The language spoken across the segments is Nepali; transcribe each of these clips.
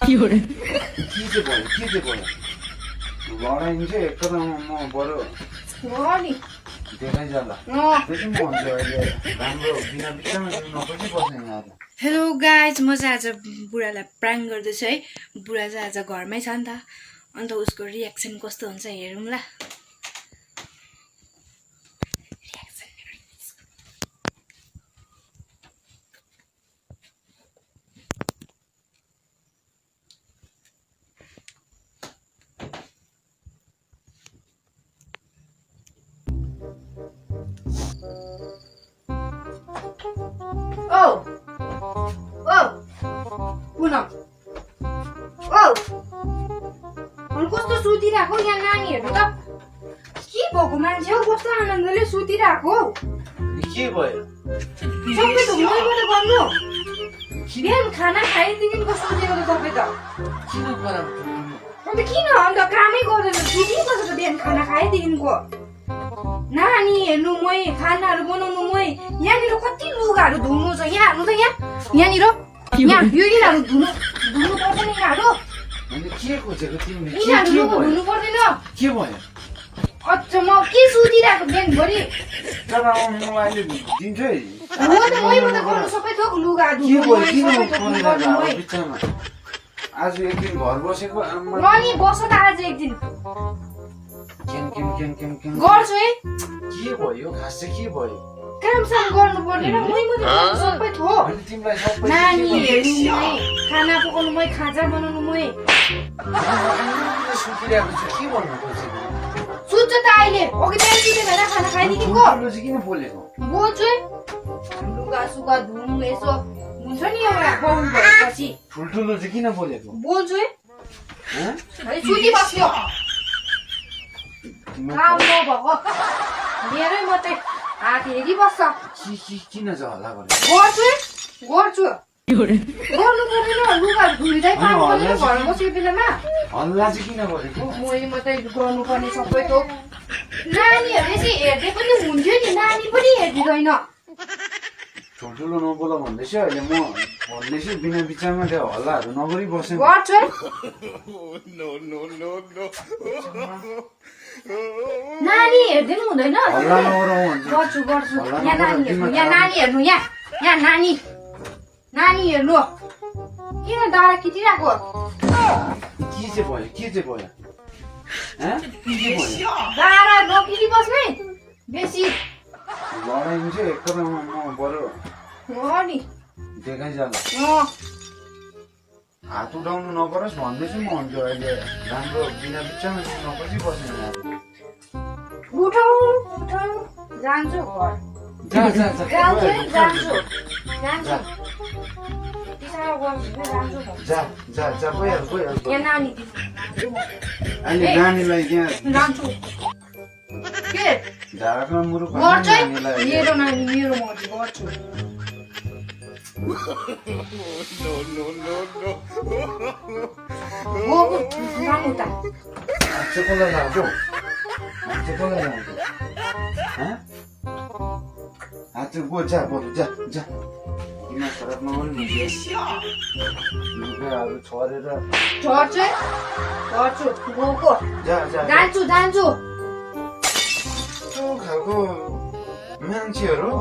有人。के भयो लडाइँ चाहिँ एकदम म बरु नि देखाइ जाला त्यसै म भन्छु अहिले राम्रो बिना बित्थामा नपछि बस्ने यहाँ हेलो गाइज म चाहिँ आज बुढालाई प्राङ्क गर्दैछु है बुढा चाहिँ आज घरमै छ नि त अन्त उसको रियाक्सन कस्तो हुन्छ हेरौँ ल कस्तो सुतिरहेको यहाँ नानीहरू त के भएको मान्छे हो कस्तो आनन्दले सुतिरहेको के भयो सबै त मैबाट गर्नु बिहान खाना खाएदेखिको सुतेको त तपाईँ त किन गरम अन्त किन अन्त कामै गर्दैन सुतिबस्छ त बिहान खाना खाएदेखिको नानी हेर्नु मै खानाहरू बनाउनु मै यहाँनिर कति लुगाहरू धुनु छ यहाँ हेर्नु त यहाँनिर यहाँ यो यिनीहरू धुनु पर्दैन यिनीहरू अनि के खोजेको तिमीले यिनीहरू लुगा धुनु पर्दैन के भयो अच्छा म के सुतिरहेको बिहानभरि तर मलाई अहिले दिन्छ है हो त मैबाट गर्नु सबै थोक लुगा के धुनु भयो किन सबै थोक गर्नु मै बिचमा आज एक दिन घर बसेको आमा अनि बस त आज एक दिन केम गर्छु है के भयो खास चाहिँ के भयो काम साम गर्नु पर्दैन मै मात्रै सबै थोक अनि तिमीलाई सबै नानी हेर्नु मै खाना पकाउनु मै खाजा बनाउनु मै सुतिरहेको छु के भन्नु खोजेको सुत्छ त अहिले अघि बिहान सुतेर खाना खाइदिनुको ठुलो चाहिँ किन बोलेको बोल्छु है लुगा सुगा धुनु यसो हुन्छ नि एउटा बाउ भएपछि ठुल्ठुलो चाहिँ किन बोलेको बोल्छु है हँ? है सुति बस्यो काम नभएको मेरै मात्रै हात हेरिबस्छ किन चाहिँ हल्ला गरेको गर्छु है गर्नु पर्दैन लुगा धुइँदै काम गर्दैन घरमा बसेको बेलामा हल्ला चाहिँ किन गरेको मै मात्रै गर्नुपर्ने सबै थोक नानीहरू यसै हेर्दै पनि हुन्थ्यो नि नानी पनि हेरिदिँदैन ठुल्ठुलो नबोल भन्दैछु अहिले म भन्दैछु बिना बिचारमा त्यो हल्लाहरू नगरी बसेँ गर्छु है नानी हेरिदिनु हुँदैन हल्ला नगरौँ भन्छ गर्छु यहाँ नानी हेर्नु यहाँ नानी हेर्नु किन डाँडा खिचिरहेको के चाहिँ भयो हँ? के भयो डाँडा नखिचि बस्ने बेसी लडाइँ चाहिँ एकदम म बरु हो नि देखाइ जाला हात उठाउनु नपरोस् भन्दैछु म भन्छु अहिले राम्रो बिना बिचारमा नपछि बस्ने उठाउ जान्छु घर जान्छु पिसाब गर्छु जान्छु जा गइहाल यहाँ नानी अहिले नानीलाई त्यहाँ जान्छु के झाडामा मुरु गर्छु है मेरो नानी मेरो मर्जी गर्छु जानु त मान्छे कसलाई लाग्यो मान्छे कसलाई लाग्यो आज गो जा बरु जा दिमाग खराब नगर्नु लुगाहरू छरेर गर्छु गएको जान्छु त्यो खालको मान्छेहरू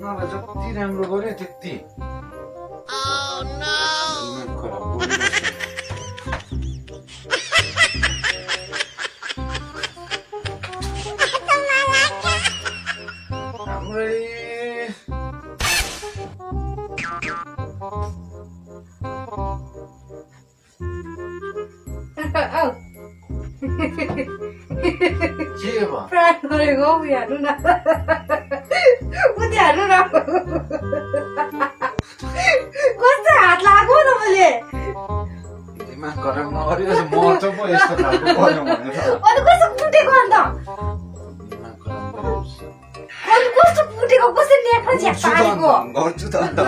उनीहरूलाई जति राम्रो गऱ्यो त्यति दिमाग खराब गर्नु के भयो प्राण गरेको उयो न उनीहरू न कस्तो हात लाग्यो तपाईँले दिमाग खराब नगरिकन मर्छ पो यस्तो खालको गर्नु भने त अनि कस्तो फुटेको अन्त दिमाग खराब गरेपछि अनि कस्तो फुटेको कस्तो नेफा झ्यापारेको गर्छु त अन्त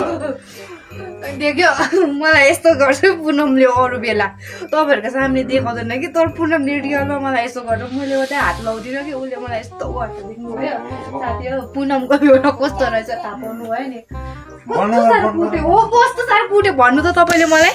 देख्यो मलाई यस्तो गर्छ पुनमले अरू बेला तपाईँहरूको सामने देखाउँदैन कि तर पुनमले रियलमा मलाई यस्तो गर्छ मैले मात्रै हात लाउँदिनँ कि उसले मलाई यस्तो गर्छ देख्नुभयो साथी हो पुनमको एउटा कस्तो रहेछ थाहा पाउनु भयो नि कस्तो साह्रो फुट्यो हो कस्तो साह्रो फुट्यो भन्नु त तपाईँले मलाई